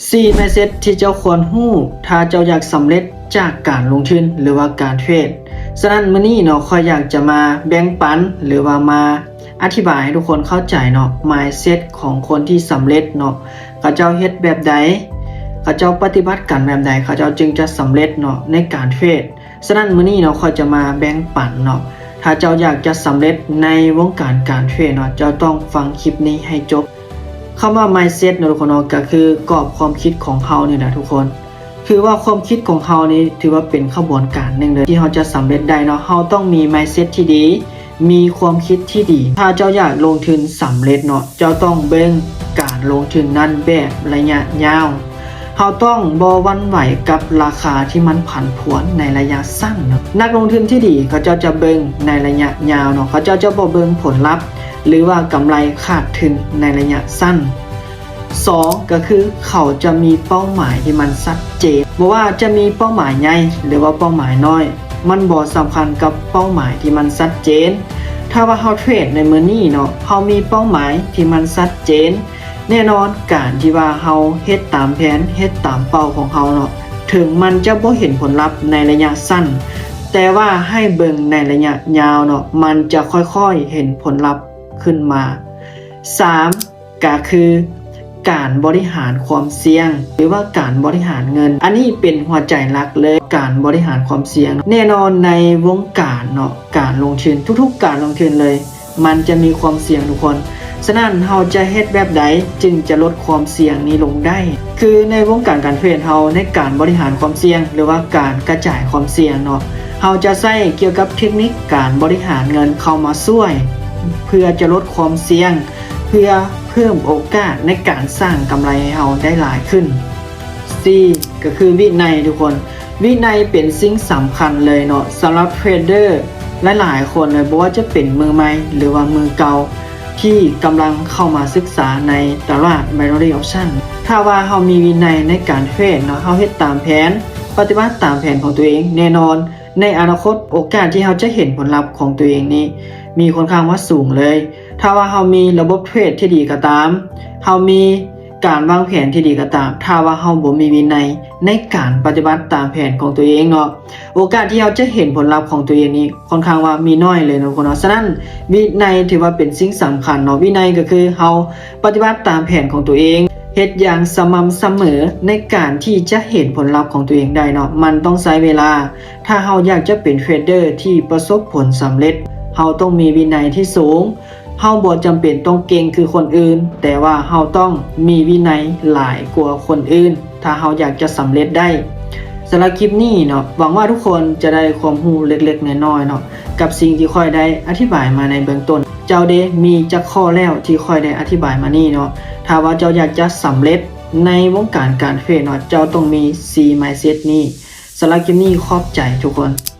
ສີ່ mindset ທີ່ເຈົ້າຄວນຮູ້ ຖ້າເຈົ້າຢາກສຳເລັດຈາກການລົງທຶນ ຫຼືວ່າການເທຣດ. ສະນັ້ນ ມື້ນີ້ເນາະ ຂ້ອຍຢາກຈະມາແບ່ງປັນ ຫຼືວ່າມາອະທິບາຍໃຫ້ທຸກຄົນເຂົ້າໃຈເນາະ mindset ຂອງຄົນທີ່ສຳເລັດເນາະ ເຂົາເຈົ້າເຮັດແບບໃດ ເຂົາເຈົ້າປະຕິບັດກັນແບບໃດ ເຂົາເຈົ້າຈຶ່ງຈະສຳເລັດເນາະ ໃນການເທຣດ. ສະນັ້ນ ມື້ນີ້ເນາະ ຂ້ອຍຈະມາແບ່ງປັນເນາະ ຖ້າເຈົ້າຢາກຈະສຳເລັດໃນວົງການການເທຣດເນາະ ເຈົ້າຕ້ອງຟັງຄລິບນີ້ໃຫ້ຈົບ. ຄຳວ່າ mindset ເນາະ ທຸກຄົນເນາະ ກໍຄືກອບຄວາມຄິດຂອງເຮົານີ້ແຫຼະທຸກຄົນ. ຄືວ່າຄວາມຄິດຂອງເຮົານີ້ ຖືວ່າເປັນຂະບວນການໜຶ່ງເລີຍ ທີ່ເຮົາຈະສຳເລັດໄດ້ເນາະ. ເຮົາຕ້ອງມີ mindset ທີ່ດີ ມີຄວາມຄິດທີ່ດີ ຖ້າເຈົ້າຢາກລົງທຶນສຳເລັດເນາະ ເຈົ້າຕ້ອງເບິ່ງການລົງທຶນນັ້ນແບບໄລຍະຍາວ. ເຮົາຕ້ອງບໍ່ຫວັ່ນໄຫວກັບລາຄາທີ່ມັນຜັນຜວນໃນໄລຍະສັ້ນເນາະ. ນັກລົງທຶນທີ່ດີ ເຂົາເຈົ້າຈະເບິ່ງໃນໄລຍະຍາວເນາະ ເຂົາເຈົ້າຈະບໍ່ເບິ່ງຜົນລັບ ຫຼືວ່າກຳໄລຂາດທຶນໃນໄລຍະສັ້ນ. ສອງ ກໍຄືເຂົາຈະມີເປົ້າໝາຍທີ່ມັນຊັດເຈນ. ບໍ່ວ່າຈະມີເປົ້າໝາຍໃຫຍ່ ຫຼືວ່າເປົ້າໝາຍນ້ອຍ ມັນບໍ່ສຳຄັນກັບເປົ້າໝາຍທີ່ມັນຊັດເຈນ. ຖ້າວ່າເຮົາເທຣດໃນມື້ນີ້ເນາະ ເຮົາມີເປົ້າໝາຍທີ່ມັນຊັດເຈນ ແນ່ນອນ ການທີ່ວ່າເຮົາເຮັດຕາມແຜນ ເຮັດຕາມເປົ້າຂອງເຮົາເນາະ ເຖິງມັນຈະບໍ່ເຫັນຜົນລັບໃນໄລຍະສັ້ນ ແຕ່ວ່າໃຫ້ເບິ່ງໃນໄລຍະຍາວເນາະ ມັນຈະຄ່ອຍໆເຫັນຜົນລັບຂຶ້ນມາ. ສາມ ກໍຄືການບໍລິຫານຄວາມສ່ຽງ ຫຼືວ່າການບໍລິຫານເງິນ. ອັນນີ້ເປັນຫົວໃຈຫຼັກເລີຍ ການບໍລິຫານຄວາມສ່ຽງ. ແນ່ນອນໃນວົງການເນາະ ການລົງທຶນ ທຸກໆການລົງທຶນເລີຍ ມັນຈະມີຄວາມສ່ຽງທຸກຄົນ. ສະນັ້ນ ເຮົາຈະເຮັດແບບໃດຈຶ່ງຈະລົດຄວາມສ່ຽງນີ້ລົງໄດ້? ຄືໃນວົງການການເທຣດເຮົາ ໃນການບໍລິຫານຄວາມສ່ຽງ ຫຼືວ່າການກະຈາຍຄວາມສ່ຽງເນາະ ເຮົາຈະໃຊ້ກ່ຽວກັບເທັກນິກການບໍລິຫານເງິນເຂົ້າມາຊ່ວຍ ເພື່ອຈະລົດຄວາມສ່ຽງ ເພື່ອເພີ່ມໂອກາດໃນການສ້າງກຳໄລໃຫ້ເຮົາໄດ້ຫຼາຍຂຶ້ນ. ສີ່ ກໍຄືວິໄນທຸກຄົນ. ວິໄນເປັນສິ່ງສຳຄັນເລີຍເນາະ ສຳລັບເທຣດເດີຫຼາຍໆຄົນເລີຍ ບໍ່ວ່າຈະເປັນມືໃໝ່ ຫຼືວ່າມືເກົ່າ ທີ່ກຳລັງເຂົ້າມາສຶກສາໃນຕະຫຼາດ binary option. ຖ້າວ່າເຮົາມີວິໄນໃນການເທຣດເນາະ ເຮົາເຮັດຕາມແຜນ ປະຕິບັດຕາມແຜນຂອງຕົວເອງ ແນ່ນອນ ໃນອະນາຄົດ ໂອກາດທີ່ເຮົາຈະເຫັນຜົນລັບຂອງຕົວເອງນີ້ ມີຄ່ອນຂ້າງວ່າສູງເລີຍ. ຖ້າວ່າເຮົາມີລະບົບເທຣດທີ່ດີກໍຕາມ ເຮົາມີການວາງແຜນທີ່ດີກໍຕາມ ຖ້າວ່າເຮົາບໍ່ມີວິໄນໃນການປະຕິບັດຕາມແຜນຂອງຕົວເອງເນາະ ໂອກາດທີ່ເຮົາຈະເຫັນຜົນລັບຂອງຕົວເອງນີ້ ຄ່ອນຂ້າງວ່າມີໜ້ອຍເລີຍເນາະ ທຸກຄົນເນາະ. ສະນັ້ນ ວິໄນຖືວ່າເປັນສິ່ງສຳຄັນເນາະ. ວິໄນກໍຄືເຮົາປະຕິບັດຕາມແຜນຂອງຕົວເອງ ເຮັດຢ່າງສະໝ່ຳສະເໝີໃນການທີ່ຈະເຫັນຜົນລັບຂອງຕົວເອງໄດ້ເນາະ ມັນຕ້ອງໃຊ້ເວລາ. ຖ້າເຮົາຢາກຈະເປັນເທຣດເດີທີ່ປະສົບຜົນສຳເລັດ ເຮົາຕ້ອງມີວິໄນທີ່ສູງ. ເຮົາບໍ່ຈຳເປັນຕ້ອງເກັ່ງຄືຄົນອື່ນ ແຕ່ວ່າເຮົາຕ້ອງມີວິໄນຫຼາຍກວ່າຄົນອື່ນ ຖ້າເຮົາຢາກຈະສຳເລັດໄດ້. ສຳລັບຄລິບນີ້ເນາະ ຫວັງວ່າທຸກຄົນຈະໄດ້ຄວາມຮູ້ເລັກໆນ້ອຍໆເນາະ ກັບສິ່ງທີ່ຂ້ອຍໄດ້ອະທິບາຍມາໃນເບື້ອງຕົ້ນ. ເຈົ້າເດ ມີຈັກຂໍ້ແລ້ວທີ່ຂ້ອຍໄດ້ອະທິບາຍມານີ້ເນາະ? ຖ້າວ່າເຈົ້າຢາກຈະສຳເລັດໃນວົງການການເທຣດເນາະ ເຈົ້າຕ້ອງມີສີ່ mindset ນີ້. ສຳລັບຄລິບນີ້ ຂອບໃຈທຸກຄົນ.